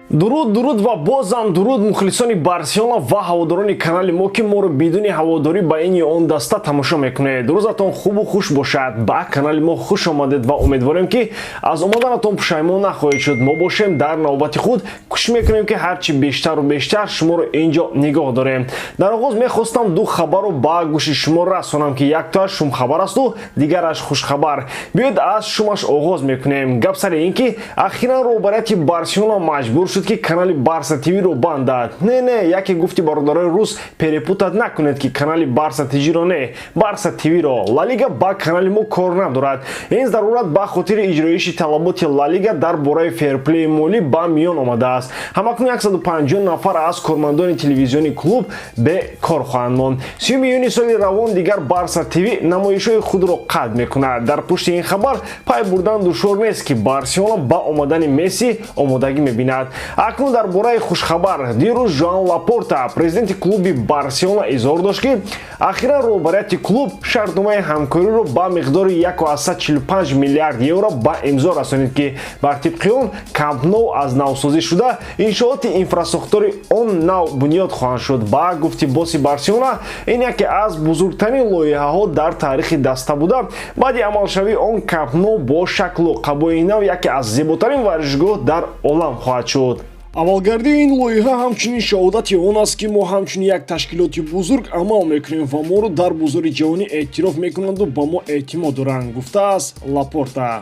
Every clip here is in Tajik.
Дуруд, дуруд ва бозам дуруд, мухлисони Барселона ва ҳаводорони канали мо, ки моро бидуни ҳаводорӣ ба ин ё он даста тамошо мекунед. Рӯзатон хубу хуш бошад. Ба канали мо хуш омадед ва умедворем, ки аз омаданатон пушаймон нахоҳед шуд. Мо бошем, дар навбати худ кӯшиш мекунем, ки ҳарчи бештару бештар шуморо инҷо нигоҳ дорем. Дар оғоз мехостам ду хабарро ба гӯши шумо расонам, ки яктоаш шумхабар асту дигараш хушхабар. Биёед, аз шумаш оғоз мекунем. Гап сари ин ки ахиран роҳбарияти Барселона маҷбур шуд, ки канали Барса ТВ-ро бандад. Не, не, яке гуфти бародарои рус, перепутать накунед, ки канали Барса ТЖ-ро не, Барса ТВ-ро. Лалига ба канали мо кор надорад. Ин зарурат ба хотири иҷроиши талаботи Лалига дар бораи ферплеи молӣ ба миён омадааст. Ҳамакнун 150 нафар аз кормандони телевизиони клуб бекор хоҳанд монд. 30 июни соли равон дигар Барса ТВ намоишҳои худро қатъ мекунад. Дар пушти ин хабар пай бурдан душвор нест, ки Барселона ба омадани Месси омодагӣ мебинад. Акнун дар бораи хушхабар. Дирӯз Жоан Лапорта, президенти клуби Барселона, изҳор дошт, ки ахиран роҳбарияти клуб шартномаи ҳамкориро ба миқдори 1,45 миллиард евро ба имзо расонид, ки бар тибқи он Камп Ноу аз навсозӣ шуда, иншооти инфрасохтори он нав бунёд хоҳанд шуд. Ба гуфти босси Барселона, ин яке аз бузургтарин лоиҳаҳо дар таърихи даста буда, баъди амалшавии он Камп Ноу бо шаклу қабои нав яке аз зеботарин варзишгоҳ дар олам хоҳад шуд. Амалгардии ин лоиҳа ҳамчунин шаҳодати он аст, ки мо ҳамчун як ташкилоти бузург амал мекунем ва моро дар бозори ҷаҳонӣ эътироф мекунанду ба мо эътимод доранд, гуфтааст Лапорта.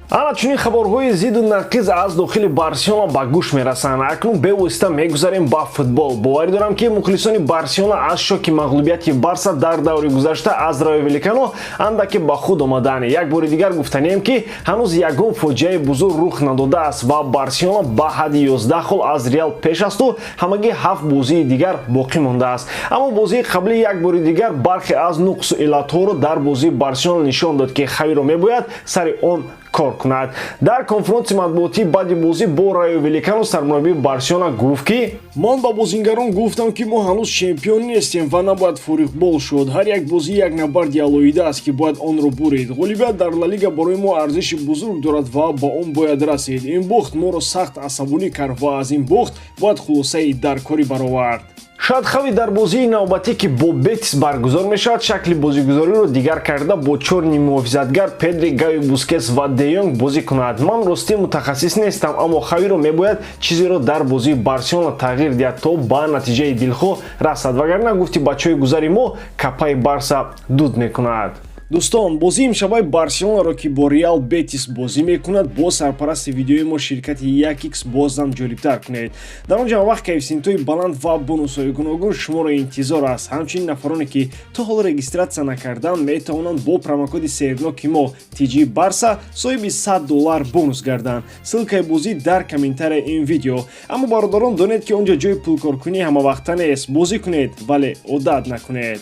Ана чунин хабарҳои зиду нақиз аз дохили Барселона ба гӯш мерасанд. Акнун бевосита мегузарем ба футбол. Боварӣ дорам, ки мухлисони Барселона аз шоки мағлубияти Барса дар даври гузашта аз Райо Валекано андаке ба худ омаданд. Як бори дигар гуфтанием, ки ҳанӯз ягон фоҷиаи бузург рух надодааст ва Барселона ба ҳадди 11 хол аз Реал пеш асту ҳамагӣ ҳафт бозии дигар боқӣ мондааст. Аммо бозии қаблӣ як бори дигар бархе аз нуқсу иллатҳоро дар бозии Барселона нишон дод, ки Хавиро мебояд сари он кор кунад. Дар конфронси матбуотӣ баъди бозӣ бо Райо Валекано сармураббии Барселона гуфт, ки Ман ба бозингарон гуфтам, ки мо ҳанӯз чемпион нестем ва набояд фориғбол шуд. Ҳар як бозӣ як набарди алоҳида аст, ки бояд онро бурид. Ғолибият дар Ла Лига барои мо арзиши бузург дорад ва ба он бояд расид. Ин бохт моро сахт асабонӣ кард ва аз ин бохт бояд хулосаи даркорӣ баровард. Шояд Хави дар бозии навбатӣ, ки бо Бетис баргузор мешавад, шакли бозигузориро дигар карда, бо чор ниммуҳофизатгар Педри, Гави, Бускес ва Де Йонг бозӣ кунад. Ман ростӣ мутахассис нестам, аммо Хавиро мебояд чизеро дар бозии Барселона тағйир диҳад, то ба натиҷаи дилхоҳ расад, вагарна, гуфти бачаҳои гузари мо, капаи Барса дуд мекунад. Дӯстон, бозии имшабаи Барселонаро, ки бо Реал Бетис бозӣ мекунад, бо сарпарасти видеои мо ширкати 1X бозам ҷолибтар кунед. Дар он ҷамъ вақт коэффисиентҳои баланд ва бонусҳои гуногун шуморо интизор аст. Ҳамчунин нафароне, ки то ҳол регистрация накардаанд, метавонанд бо промокоди серноки мо TG Барса соҳиби 100 доллар бонус гарданд. Ссылкаи бозӣ дар комментарияи ин видео. Аммо, бародарон, донед, ки он ҷо ҷои пулкоркунӣ ҳамавақта нест. Бозӣ кунед, вале одат накунед.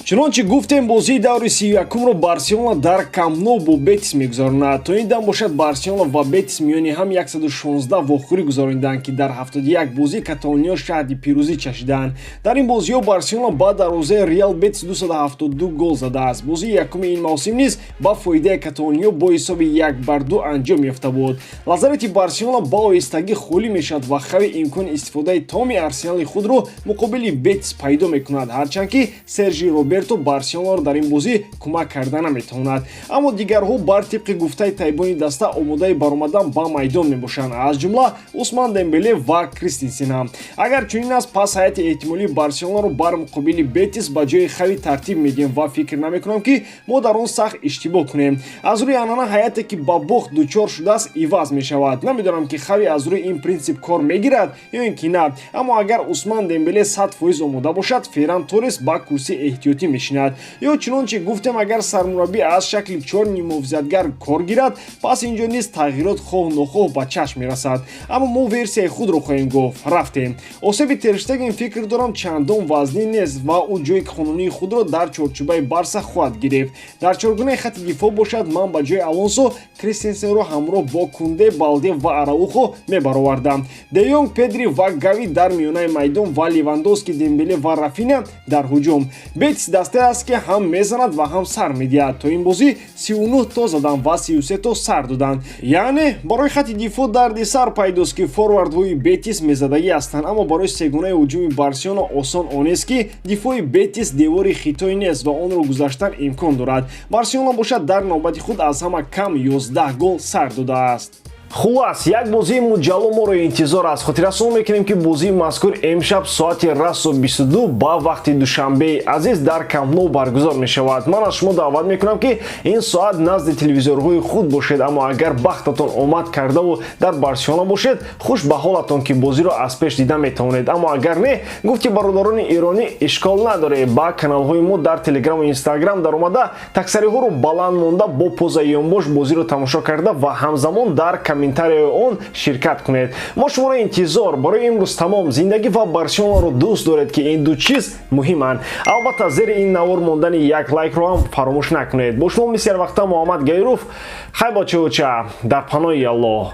Чунончи гуфтем, бозии даври 31-умро Барселона дар Камп Ноу бо Бетис мегузаронад. То ин дам бошад, Барселона ва Бетис миёни ҳам 116 вохӯрӣ гузарониданд, ки дар 71 бозӣ каталониё шаҳди пирӯзӣ чашиданд. Дар ин бозиҳо Барселона ба дарвозаи Реал Бетис 272 гол задааст. Бозии якуми ин мавсим низ ба фоидаи каталониё бо ҳисоби 1-2 анҷом ёфта буд. Лазарети Барселона ба оҳистагӣ холӣ мешавад ва Хави имкони истифодаи тамоми арсенали худро муқобили Бетис пайдо мекунад, ҳарчанд ки Сержи Роберто Барселонаро дар ин бозӣ кӯмак карда наметавонад. Аммо дигарҳо бар тибқи гуфтаи табибони даста омодаи баромадан ба майдон мебошанд, аз ҷумла Усман Дембеле ва Кристинсен ҳам. Агар чунин аст, пас ҳайати эҳтимолии Барселонаро бар муқобили Бетис ба ҷои Хави тартиб медиҳем ва фикр намекунам, ки мо дар он сахт иштибоҳ кунем. Аз рӯи анъана ҳайате, ки ба бохт дучор шудааст, иваз мешавад. Намедонам, ки Хави аз рӯи ин принсип кор мегирад ё ин ки на, аммо агар Усман Дембеле 100% омода бошад, Ферран Торрес ба курсии эҳтиётӣ мешинад. Ё чунончи гуфтем, агар сармураббӣ аз шакли чор ниммуҳофизатгар кор гирад, пас инҷо низ тағйирот хоҳ нохоҳ ба чашм мерасад. Аммо мо версияи худро хоҳем гуфт. Рафтем. Осеби Терштеген, фикр дорам, чандон вазнин нест ва ӯ ҷои қонунии худро дар чорчӯбаи Барса хоҳад гирифт. Дар чоргунаи хати дифоъ бошад, ман ба ҷои Алонсо Кристенсенро ҳамроҳ бо Кунде, Балде ва Араухо мебаровардам. Де Йонг, Педри ва Гави дар миёнаи майдон ва Левандовски, Дембеле ва Рафина дар ҳуҷум. Бетис Дастае аст, ки ҳам мезанад ва ҳам сар медиҳад. То ин бозӣ 39 то заданд ва 33 то сар доданд. Яъне барои хати дифоъ дарди сар пайдост, ки форвардҳои Бетис мезадагӣ ҳастанд, аммо барои сегонаи ҳуҷуми Барселона осон онест, ки дифои Бетис девори хитой нест ва онро гузаштан имкон дорад. Барселона бошад, дар навбати худ аз ҳама кам 11 гол сар додааст. Хулас, як бозии муҷалло моро интизор аст. Хотиррасон мекунем, ки бозии мазкур имшаб соати расо 22 ба вақти Душанбеи азиз дар Камп Ноу баргузор мешавад. Ман аз шумо даъват мекунам, ки ин соат назди телевизорҳои худ бошед. Аммо агар бахтатон омад кардаву дар Барселона бошед, хуш ба ҳолатон, ки бозиро аз пеш дида метавонед. Аммо агар не, гуфти бародарони иронӣ, ишкол надоред, ба каналҳои мо дар Телеграму Инстаграм даромада, таксариҳоро баланд монда, бо позаи ёнбош бозиро тамошо карда ва ҳамзамон дар комментарияи он ширкат кунед. Мо шуморо интизор. Барои имрӯз тамом. Зиндагӣ ва Барселонаро дӯст доред, ки ин ду чиз муҳиманд. Албатта, зери ин навор мондани як лайкро ҳам фаромӯш накунед. Бо шумо мисли ҳарвақта Муҳаммад Гайров. Хай, бачаоча, дар паноҳи Аллоҳ.